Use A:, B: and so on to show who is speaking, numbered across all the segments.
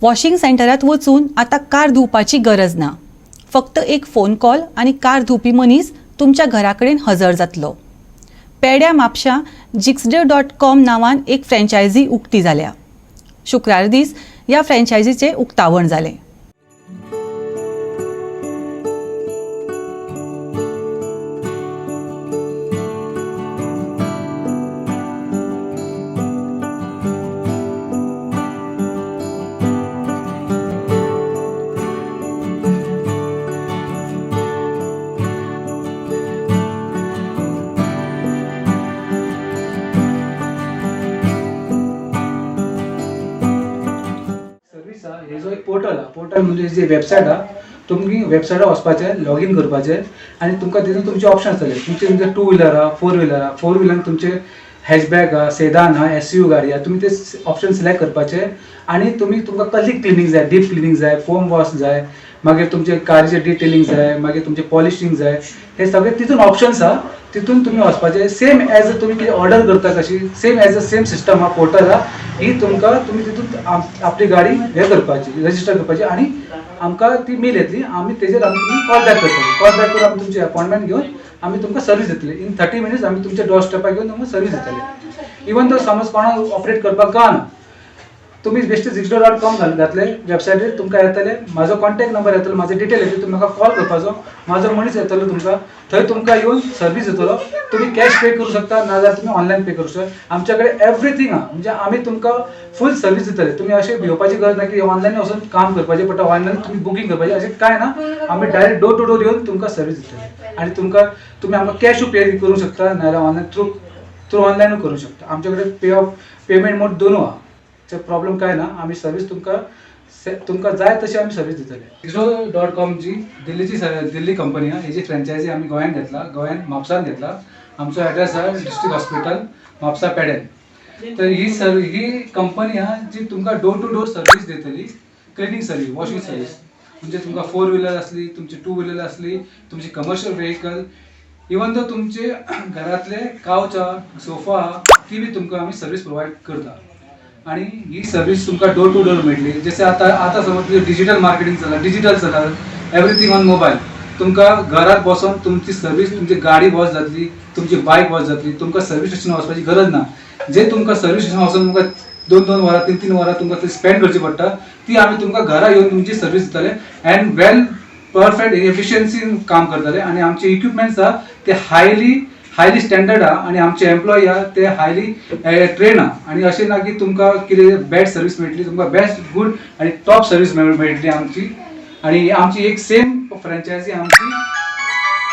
A: Washing सेंटरात वचून आतां car धुवपाची गरज ना. फक्त एक फोन कॉल आनी कार धुवपी मनीस तुमच्या घरा कडेन हजर जातलो. पेड्या म्हापशां जिक्सडे.कॉम नांवान एक फ्रँचायझी उक्ती जाल्या. शुक्रार दीस ह्या फ्रँचायझीचें उक्तावण जालें.
B: सर्वीस आहा हेजो एक पोर्टल आहा. पोर्टल म्हणजे जी वेबसायट आहा, तुमी वेबसायटार वचपाचें, लॉगीन करपाचें आनी तुमकां तितून तुमचे ऑप्शन आसतले. तुमचे तुमचे टू व्हिलर आहा, फोर व्हिलर आहा. फोर व्हिलरान तुमचे हॅचबॅक आहा, सेदान आहा, एसयू गाडी आहा. तुमी ते ऑप्शन सिलेक्ट करपाचे आनी तुमी तुमकां कसली क्लिनींग जाय, डीप क्लिनींग जाय, फोम वॉश जाय, मागीर तुमचे कारीचे डिटेलिंग जाय, मागीर तुमचे पॉलिशींग जाय, हे सगळे तितून ऑप्शन्स आहा. तितून तुमी वचपाचे. सेम एज तुमी कितें ऑर्डर करता कशी, same as a same system आहा, पोर्टल आहा. ही तुमकां तुमी तितून आपली गाडी हे करपाची, रजिस्टर करपाची आनी आमकां ती मेल येतली. आमी तेजेर आमी तुमी कॉल बॅक करतली. कॉल बॅक करून आमी तुमची अपॉयंटमेंट घेवन आमी तुमकां सर्वीस दितली. इन 30 मिनिट्स आमी तुमच्या डोर स्टेपार घेवन तुमकां सर्वीस दितले. इवन दो समज कोणाक ऑपरेट करपाक कळना, तुमी बेश्टे जिक्सडो.कॉम घातले वेबसायटीर, तुमकां येतले म्हाजो कॉन्टॅक्ट नंबर येतलो, म्हाजे डिटेल येतले. तुमी म्हाका कॉल करपाचो, म्हाजो मनीस येतलो तुमकां थंय, तुमकां येवन सर्वीस दितलो. तुमी कॅश पे करूं शकता, नाजाल्यार तुमी ऑनलायन पे करूं शकता. आमच्या कडेन एवरीथींग आहा, म्हणजे आमी तुमकां फूल सर्वीस दितले. तुमी अशें भिवपाची गरज ना की ऑनलायन वचून काम करपाचें पडटा, ऑनलायन तुमी बुकींग करपाचें, अशें कांय ना. आमी डायरेक्ट डोर टू डोर येवन तुमकां सर्वीस दितले आनी तुमकां तुमी आमकां कॅशूय पे करूंक शकता, नाजाल्यार ऑनलायन थ्रू थ्रू ऑनलायनूय करूंक शकता. आमच्या कडेन पे ऑफ पेमेंट मोड दोनूय आहा. प्रॉब्लम काय ना. आमी सर्वीस तुमकां तुमकां जाय तशी आमी सर्वीस दितले. जिक्सडो.कॉम जी दिल्लीची दिल्ली कंपनी आहा, हेजी फ्रँचायजी आमी गोंयांत घेतला, गोंयांत म्हापसान घेतला. आमचो एड्रेस आहा डिस्ट्रिक्ट हॉस्पिटल, म्हापसा, पेडें. तर ही सर ही कंपनी आहा जी तुमकां डोर टू डोर सर्वीस दितली, क्लिनींग सर्वीस, वॉशिंग सर्वीस. म्हणजे तुमकां फोर व्हिलर आसली, तुमची टू व्हिलर आसली, तुमची कमर्शियल व्हेकल, इवन दो तुमचे घरातले कावच आहा, सोफा आहा, ती बी तुमकां आमी सर्वीस प्रोवायड करता. आणि ही सर्वीस तुमकां डोर टू डोर मेळटली. जशें आतां आतां समज डिजिटल मार्केटिंग चला, डिजिटल चला, एवरीथींग ऑन मोबायल. तुमकां घरात बसून तुमची सर्वीस, तुमची गाडी वॉश जातली, तुमची बायक वॉश जातली. तुमकां सर्वीस स्टेशनार वचपाची गरज ना. जे तुमकां सर्वीस स्टेशनार वचून तुमकां दोन दोन वरां, तीन तीन वरां तुमकां थंय स्पेंड करची पडटा, ती आमी तुमकां घरा येवन तुमची सर्वीस दितले अँड वेल परफेक्ट एफिशियन्सीन काम करतले. आनी आमचे इक्विपमेंट्स आहा ते हायली हायली स्टँडर्ड आहा आनी आमचे एम्प्लॉई आहा ते हायली ट्रेन आहा. आनी अशें ना की तुमकां कितें बॅड सर्वीस मेळटली, तुमकां बेस्ट गूड आनी टॉप सर्वीस मेळटली आमची. आनी आमची एक सेम फ्रँचायजी आमची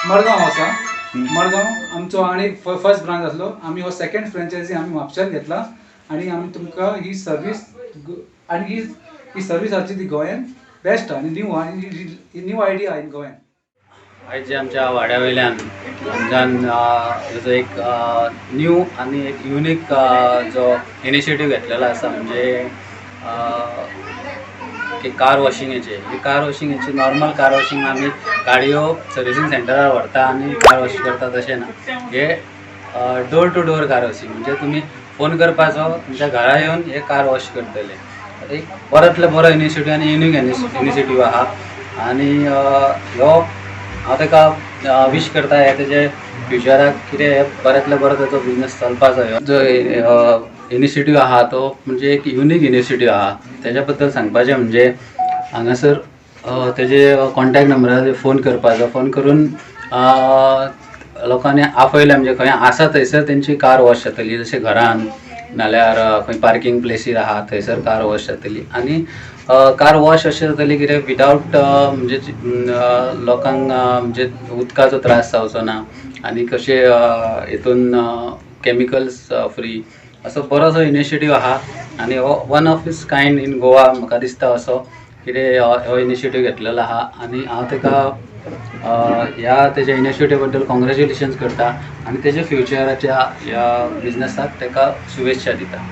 B: मडगांव आसा. मडगांव आमचो आनी फर्स्ट ब्रांच आसलो. आमी हो सेकंड फ्रँचायजी आमी म्हापश्यांत घेतला आनी आमी तुमकां ही सर्वीस आनी ही ही सर्वीस आसची ती गोंयान बेस्ट आनी न्यू आनी न्यू आयडिया इन गोंयान.
C: आयज जे आमच्या वाड्या वयल्यान रमजान जो एक न्यू आनी एक युनीक जो इनिशिएटीव घेतलेलो आसा, म्हणजे की कार वॉशिंगेचे. ही कार वॉशिंगेची, नॉर्मल कार वॉशिंग आमी गाडयो सर्विसींग सेंटरार व्हरता आनी कार वॉश करता, तशें ना. हे door to door car washing, म्हणजे तुमी फोन करपाचो, तुमच्या घरा येवन हे कार वॉश करतले. एक बरोतलो बरो इनिशिएटीव आनी युनीक इनिशिएटीव आहा. आनी ह्यो हांव ताका विश करता, हे तेजे फ्युचराक कितें बऱ्यांतलो बरो तेजो बिजनस चलपा जायो. जो इनिशिएटीव आहा तो म्हणजे एक युनीक इनिशिएटीव आहा. तेज्या बद्दल सांगपाचें म्हणजे हांगासर तेजे कॉन्टेक्ट नंबराचेर फोन करपाचो. फोन करून लोकांनी आपयलें म्हणजे खंय आसा थंयसर तेंची कार वॉश जातली, जशें घरान नाल्यार खंय पार्कींग प्लेसीर आहा थंयसर कार वॉश जातली. आनी कार वॉश अशें जातली कितें विदावट म्हणजे लोकांक म्हणजे उदकाचो त्रास जावचो ना आनी कशें हितून कॅमिकल्स फ्री असो बरोसो इनिशिएटीव आहा. आनी हो one of its kind in Goa म्हाका दिसता, असो कितें हो इनिशिएटीव घेतलेलो आहा. आनी हांव ताका ह्या तेज्या इनिशिएटीव बद्दल कॉंग्रेच्युलेशन्स करता आनी तेज्या फ्युचराच्या ह्या बिजनसाक ताका शुभेच्छा दिता.